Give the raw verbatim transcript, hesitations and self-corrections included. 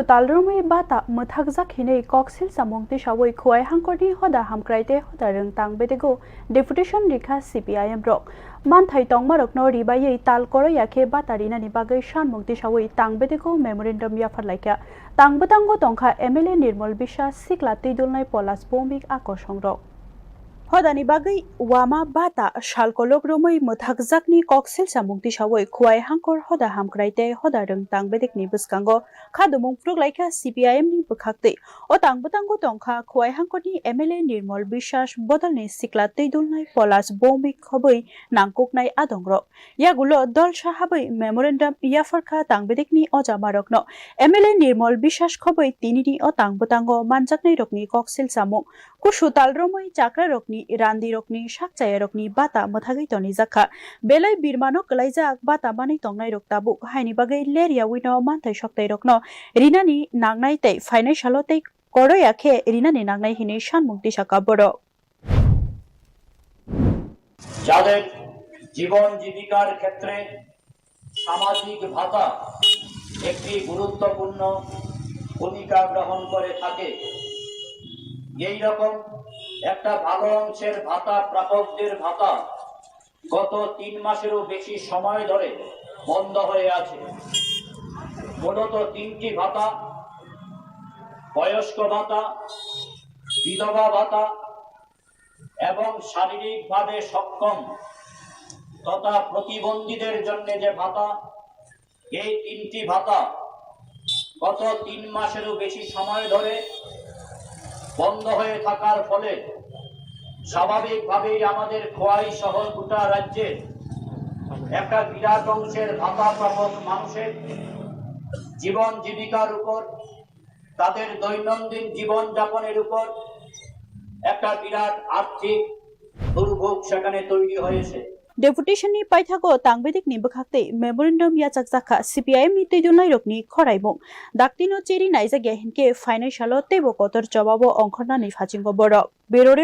Talrumwi bata mwthakjak hinwi koksil samung tisawi Khowai hangkorni hoda hamkrai tei hoda rwng tang bedego deputation rikha C P I M rok. Manthai tongmarokno ribaiwi tal koroya khe bata rinani bagwi sanmung tisawi tang bedego memorandum yaphar laikha. Tang bwtango tongkha M L A Nirmal Biswas, sikla twidulnai Polas Bhowmik a kosongrok. Hodani bagwi wama bata sal kolok romwi mwthakjakni koksil samung tisawi Khowai hangkor hoda hamkrai tei hoda rwng tang bedekni bwskango khadumung phwrwk laikha C P I M ni bwkhaktwi. O tang bwtango tongkha Khowai hangkorni M L A Nirmal Biswas, bodolni sikla twidulnai Polas Bhowmik khobwi nangkuknai adongrok. Yagulo dolsa habwi memorandum yapharkha tang bedekni ojamarokno. M L A Nirmal Biswas khobwi tinini o tang bwtango manjaknairokni koksil samung, kusu tal romwi chakrarokni, randirokni, sakchayarokni bata mwthagwi tonijakha. Belai birmano kwlaijak bata manwi tongnairok tabuk haini bagwi ler yawino manthai soktairokno rinani nangnai tei phainai salo tei koroya khe rinani nangnai hinwi sanmung tisakha borok. যাদের জীবন জীবিকার ক্ষেত্রে সামাজিক ভাতা একটি গুরুত্বপূর্ণ ভূমিকা গ্রহণ করে থাকে। এই রকম একটা ভালো অংশের ভাতা প্রাপকদের ভাতা গত তিন মাসেরও বেশি সময় ধরে বন্ধ হয়ে আছে। মূলত তিনটি ভাতা, বয়স্ক ভাতা, বিধবা ভাতা এবং শারীরিকভাবে সক্ষম তথা প্রতিবন্ধীদের জন্য যে ভাতা, এই তিনটি ভাতা গত তিন মাসেরও বেশি সময় ধরে বন্ধ হয়ে থাকার ফলে স্বাভাবিকভাবেই আমাদের খোয়াই সহ গোটা রাজ্যের একটা বিরাট অংশের ভাতা প্রাপক মানুষের জীবন জীবিকার উপর, তাদের দৈনন্দিন জীবনযাপনের উপর একটা বিরাট আর্থিক দুর্ভোগ সেখানে তৈরি হয়েছে। Deputation ni paithago tang bedekni bwkhaktwi memorandum yachakjakha C P I M ni twidulnairokni khoraimung. Daktino cheri naijakya hinkhe phainai salo teibo kotor jobabo ongkhornani phasingo borok. Bureau